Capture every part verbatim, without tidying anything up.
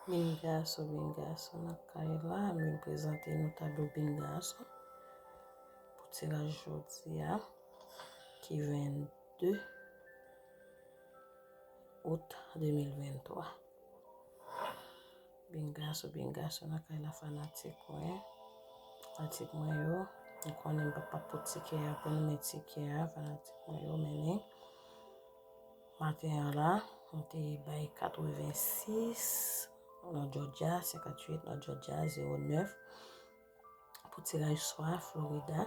Bingaso, bingaso nan kay la, m vin prezante nou tablo bingaso pou tiraj jodi a, ki vennde out de mil venntwa. Bingaso, bingaso nan kay la, fanatik mwen. Fanatik mwen yo, nou konnen m pap pote tikè a pou nou, men tikè a, fanatik mwen yo, mennen. Maten an la, m te bay katrevensis nan Georgia, senkantuit nan Georgia, zewo nèf pou tiraj swa Florida.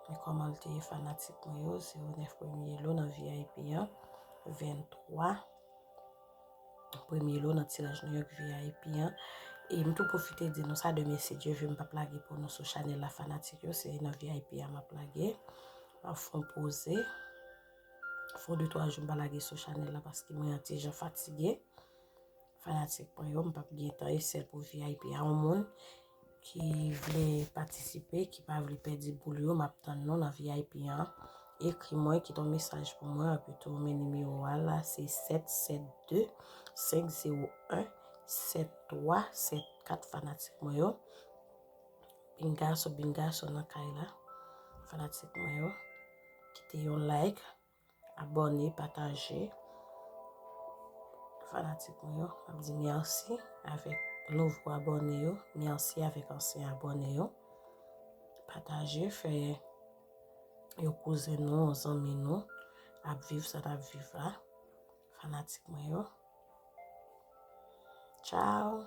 Men kòman l te ye, fanatik mwen yo, zewo nèf premye lo nan V I P an, venntwa premye lo nan tiraj New York V I P an. E m tou pwofite di nou sa, demen si Dye vle, m pap lage pou nou sou chanèl la, fanatik yo, se nan V I P an m ap lage. M ap fè yon poze. Fè yon de twa jou m pa lage sou chanèl la paske mwen yon ti jan fatige. Fanatik mwen yo, m pap gen tan, e sèl pou V I P a. Yon moun ki vle patisipe, ki pa vle pèdi boul yo, m ap tann nou nan V I P an. Ekri mwen, kite yon mesaj pou mwen, epi tou men nimewo a la, se sèt sèt de, senk zewo en, sèt twa sèt kat, fanatik mwen yo. Bingaso, bingaso nan kay la, fanatik mwen yo. Kite yon like, abòne, pataje. Fanatik mwen yo, m ap di mèsi avèk nouvo abòne yo, mèsi avèk ansyen abòne yo. Pataje, fè yon kouzen nou, yon zanmi nou ap viv sa n ap viv la. Fanatik mwen yo. Tchao.